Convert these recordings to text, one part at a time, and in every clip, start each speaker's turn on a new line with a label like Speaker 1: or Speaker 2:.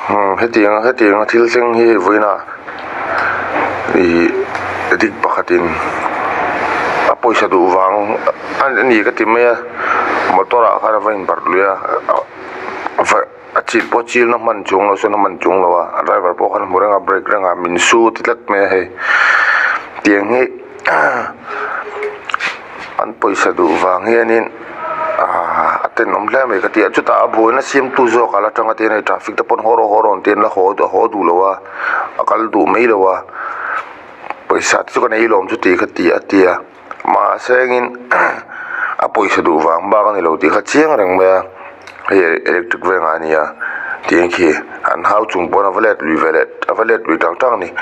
Speaker 1: Hetiang hetiang a thil thleng hi vawiinah ih dik pakhatin a pawisa duh vang a ni ka ti mai a motor ah khan a va inbarh lui a a chil pawh chil na hman chuang lo sawn a hman chuang lo a a driver pawh khan a hmu reng a brake reng a min su ti tlat mai a hei tiang hi an pawisa duh vang hianin ahh a tenawm hle mai ka ti a chutah a buaina siamtu zawk a la tang a tihian hei traffic te pawn haw rawh haw rawh an ti a an la haw haw duh lo a a kal duh mai lo a pawisa te chu ka nei lawm chuti ka ti a ti a mahse engin a pawisa duh vang bak a ni lo tih kha chiang reng mai a hei electric veng ah a ni a tiang khi an hau chung pawn a va let lui ve leh a va let lui tang tang a ni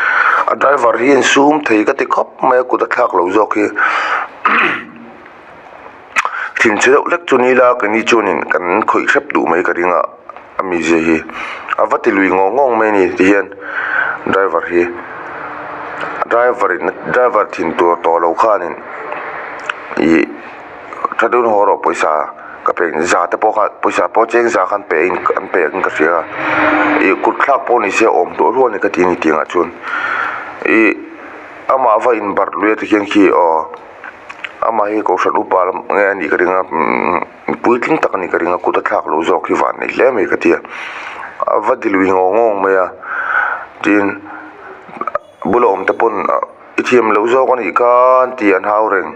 Speaker 1: a driver hi a insum thei ka ti khawp mai a kut a thlak lo zawk hi. Thinchhe deuh hlek chu ni ila keini chuanin kan khawih hrep duh mai ka ring a a mizia hi a va ti lui ngawng ngawng mai a ni tihian driver hi driver in driver thin tur tawh lo khanin ih tha deuhin haw rawh pawisa ka pe za te pawh kha pawisa pawh cheng za khan pe in an pe ang ka hria a ih kut thlak pawh ni se awm duah rual a ni ka ti a ni tiangah chuan ih amah va inbarh lui a tikhian khi aw. Amah hi kohhran upa lam nge a nih ka ring a umm puitling tak a nih ka ring a kut a thlak loh zawk hi van nei hle mai ka ti a a va ti lui ngawng ngawng mai a tin bula awm te pawn i thiam loh zawk a nih khan tih an hau reng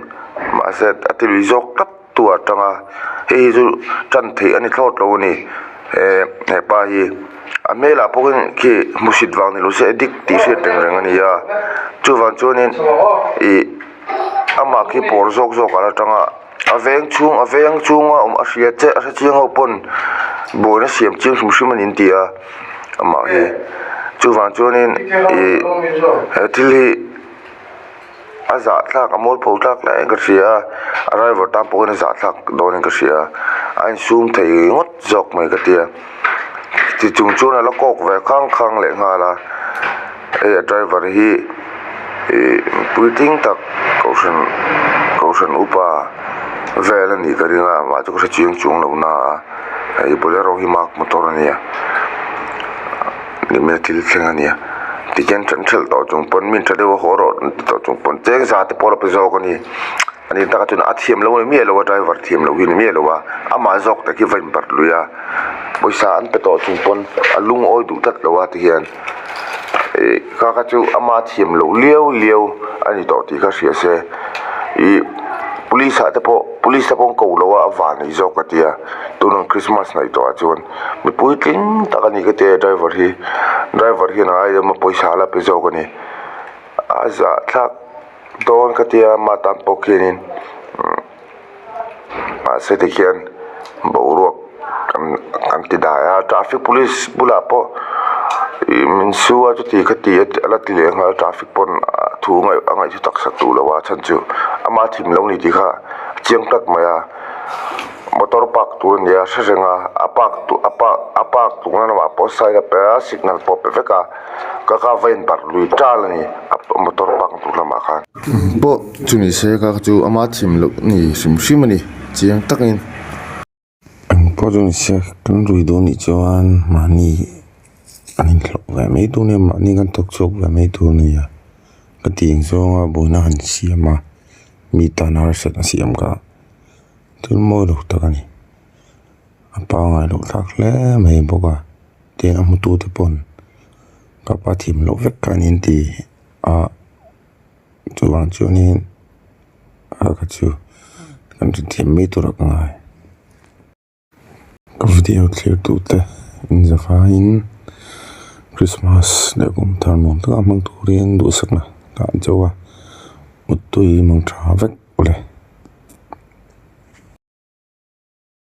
Speaker 1: mahse a ti lui zawk tlat tu ah tang a hei hi chu tan theih a ni thlawt lo a ni he hepa hi a hmelah pawhin khi hmusit vang ni lo se addict tih hriat reng reng a ni a chuvang chuanin ih. Amah khi pawr zawk zawk a la tang a a veng chhung a veng chhunga awm a hria che a hre chiang ho pawn buaina siam chiang hrim hrim a ni an ti a amah hi chuvang chuanin ih he thil hi a zahthlak a mualpho thlak hle in ka hria a a driver tan pawhin a zahthlak dawnin ka hria a a insum thei ngawt zawk mai ka tia ti chung chuan a la kawk ve khang khang leh nghal a. Hei a driver hi ih puitling tak kohhran kohhran upa vel a nih ka ring a amah chu ka hre chiang chuang lo na a hei bolero hi mark motor a nia nimin a thil thleng a nia tikhian then thelh tawh chung pawn min tha deuh a haw rawh an ti tawh chung pawn cheng za te pawh a la pe zawk a ni a ni takah chuan a thiam lo a ni miah lo a driver thiam loh hi a ni miah lo a amah zawk te khi va inbarh lui a pawisa an pe tawh chung pawn a lungawi duh tlat lo a tihian. Ih kha kha chu ama thiam loh liau liau a ni tawh tih kha hria se ih police ah te pawh police te pawh an ko lo a a van nei zawk a tia tunah christmas hnaih tawh ah chuan mi puitling tak a ni ka tia driver hi driver hian a aia pawisa a la pe zawk a ni a zahthlak dawn ka tia ama tan pawh khianin. Mahse tikhian boruak kan kan ti dai a traffic police bulah pawh ih min su a chuti khati a la ti leh nghal traffic pawn thu ngaih a ngaih chu taksa duh lo a chhan chu ama thim lo ni tih kha a chiang tlat mai a motor park tur a ni a hre reng a a park tur a park a park tur na lamah pawh sign a pe a signal pawh a pe vek a ka ka va in barh lui tal a ni a motor park tur lamah khan. Pawh chumi se kha chu ama thim loh ni hrim hrim a ni chiang takin.
Speaker 2: Eng pawh chu ni se kan rui dawn nih chuan mahni an inhlawh ve mai tur a nia mahni kan thawk chhuak ve mai tur a nia ka tih ang zawnga buaina han siam a mi tan harsat a siam kha thil mawi lo tak a ni a pangngai loh thlak hle mai bawk a tin a hmutu te pawn ka pa thim loh vek kha a ni an ti a. Chuvang chuanin a kha chu kan hrethiam mai tur a ka ngai. Ka video thlir tute inzavaiin Christmas leh kum thar nuam taka hmang turin duhsakna ka an chauh a, muttui mang tha vek.